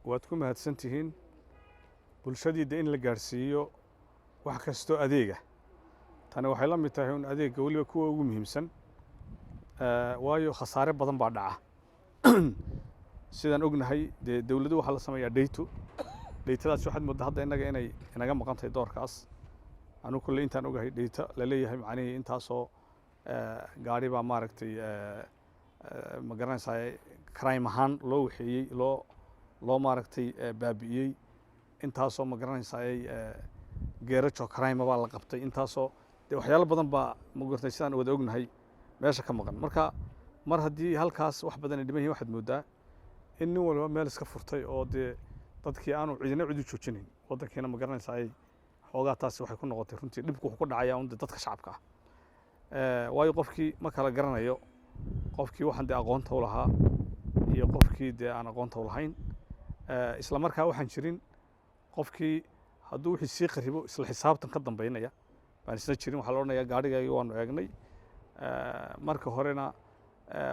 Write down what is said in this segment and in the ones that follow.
Waad ku mahadsan tihiin bulshadii de in la gaadhsiiyo wax kastoo adeega. Tani waxay la mid tahay un adeegga weliba kuwa ugu muhiimsan, waayo khasaare badan baa dhaca. Sidaan ognahay dee dowladdu waxaa la sameeyaa data. Datadaas waxaad mooddaa hadda innaga inay inaga maqan tahay doorkaas. Anigu kolley intaan ogahay data la leeyahay, macnihii intaasoo gaari baa, maaragtay, ma garanaysaa, crime ahaan loo waxeeyey, loo maaragtay baabi'iyey, intaasoo, ma garanaysaa, geerajo crime baa la qabtay, intaasoo dee waxyaalo badan baa, ma garatay, sidaan wada ognahay meesha ka maqan. Marka mar haddii halkaas wax badan ay dhiman yihin, waxaad mooddaa in nin walba meel iska furtay oo dee dadkii aanu cidina cid u joojinayn. Waddankiina, ma garanaysaa, ay xoogaa taasi waxay ku noqotay runtii dhibku wuxuu ku dhacayaa un dee dadka shacabka ah, waayo qofkii ma kala garanayo qofkii waxaan dee aqoonta u lahaa iyo qofkii dee aan aqoonta u lahayn. Isla markaa waxaan jirin qofkii hadduu wixii sii qaribo isla xisaabtan ka dambeynaya baan isna jirin. Waxaa la odhanayaa gaadhigaagii waanu eegnay. Marka horena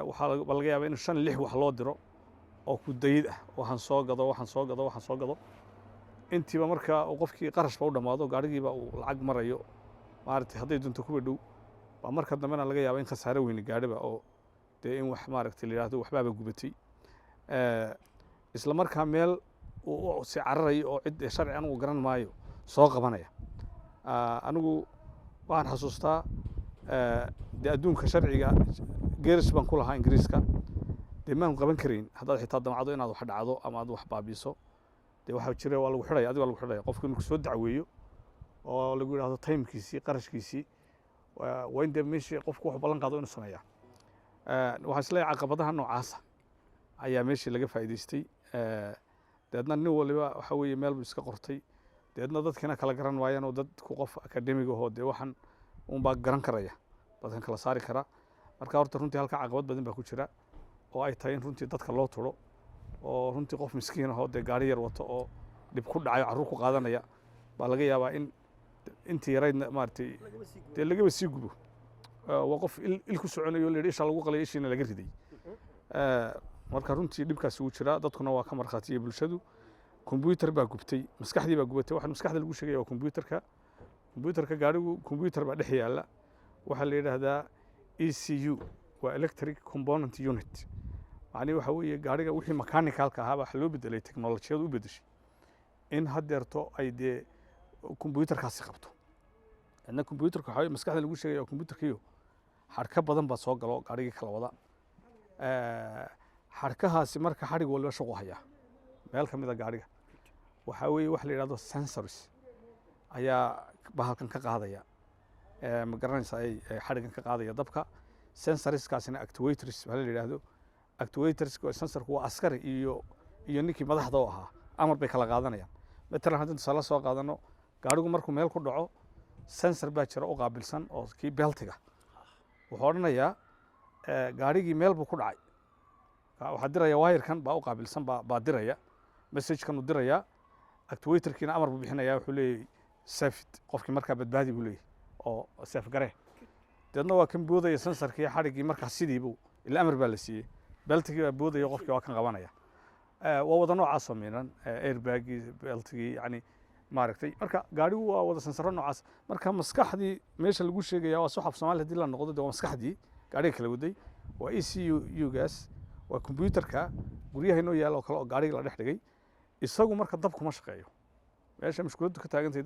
waxaa laga yaabaa in shan lix wax loo diro oo ku dayid ah, waxaan soo gado, waxaan soo gado, waxaan soo gado. Intiiba marka uu qofkii qarashba u dhammaado, gaadhigiiba uu lacag marayo, maaragtay, hadday doonto kuwa dhow baa marka dambena laga yaaba in khasaare weyne gaadhiba oo dee in wax, maaragtay, la yidhahdo waxbaaba gubatay. Isla markaa meel uu si cararayo oo cid sharci anigu garan maayo soo qabanaya. Anigu waxaan xasuustaa dee adduunka sharciga geerish baan ku lahaa Ingiriiska. Dee maan qaban karayn haddaad xitaa damacdo inaad wax dhacdo ama aad wax baabiiso. Dee waxaa jira waa lagu xidhaya, adiga waa lagu xidhaya. Qofku inuu soo dacweeyo oo lagu yidhahdo timekiisii, qarashkiisii waa in dee meeshii qofku wuxuu ballan qaado inuu sameeyaa. Waxaan isleeyahay caqabadaha noocaasa ayaa meeshii laga faa'iidaystay. Deedna nin waliba waxa weeye meel buu iska qortay. Deedna dadkina kala garan waayaan oo dadku qof academic ahoo dee waxan unbaa garan karaya, dadkan kala saari kara. Marka horta runtii halka caqabad badan baa ku jira oo ay tahay in runtii dadka loo turo, oo runtii qof miskiin ahoo dee gaari yar wato oo dhib ku dhacayo, carruur ku qaadanaya baa laga yaabaa in intii yaraydna, maaragtay, dee lagaba sii gubo. Waa qof il ku soconayo la yidhi isha lagu qalay, ishiina laga riday. Marka runtii dhibkaasi wuu jiraa, dadkuna waa ka markhaatiya bulshadu. Kombyuutar baa gubtay, maskaxdii baa gubatay. Waxaan maskaxda lagu sheegaya waa kombyuutarka. Kombyuutarka gaarigu kombyuutar baa dhex yaalla, waxaa la yidhaahdaa ECU, waa electric component unit. Macnihi waxa weeye gaariga wixii mechanicalka ahaa waxa loo bedelay, teknolojiyadu u bedeshay in haddeerto ay dee kombyuutarkaasi qabto. Adna kombyuutarka waxaa maskaxda lagu sheegaya waa kombyuutarkiyo xadhka badan baa soo galo gaarigii kala wada. Xadhkahaasi marka xadhig waliba shaqu hayaa meel ka mid a gaariga. Waxaa weeye waxa la yidhahdo sensors ayaa bahalkan ka qaadaya, ma garanaysaa, ay xadhigan ka qaadaya dabka. Sensorskaasina actuators waxaa la yidhaahdo. Actuators sensorku waa askari iyo ninkii madaxda u ahaa, amar bay kala qaadanayaan. Matalan haddii tusaale soo qaadano, gaarigu markuu meel ku dhaco, sensor baa jira u qaabilsan oo kii beltiga wuxuu odhanayaa gaarigii meel buu ku dhacay. Waxaa diraya wirekan baa u qaabilsan, baa diraya messagekan uu dirayaa. Actuatorkiina amar buu bixinaya, wuxuu leeyahay "Save it", qofkii markaa badbaadi buu leeyahay oo save garee. Deedna waa kan boodaya sensorkii xadhiggii markaa sidiibuu ila amar baa la siiyey, beltigii baa boodaya, qofkii waa kan qabanaya. Waa wada noocaasoo miinan, airbagii, beltigii, yani, maaragtay. Marka gaarigu waa wada sensoro noocaas. Marka maskaxdii meesha lagu sheegaya waa suxaf Soomaali hadii la noqdo de waa maskaxdii gaariga kala waday, waa ECU ugaas, waa computerka guryaha inoo yaala oo kale oo gaariga la dhex dhigay. Isagu marka dab kuma shaqeeyo. Meesha mushkiladdu ka taagantahay.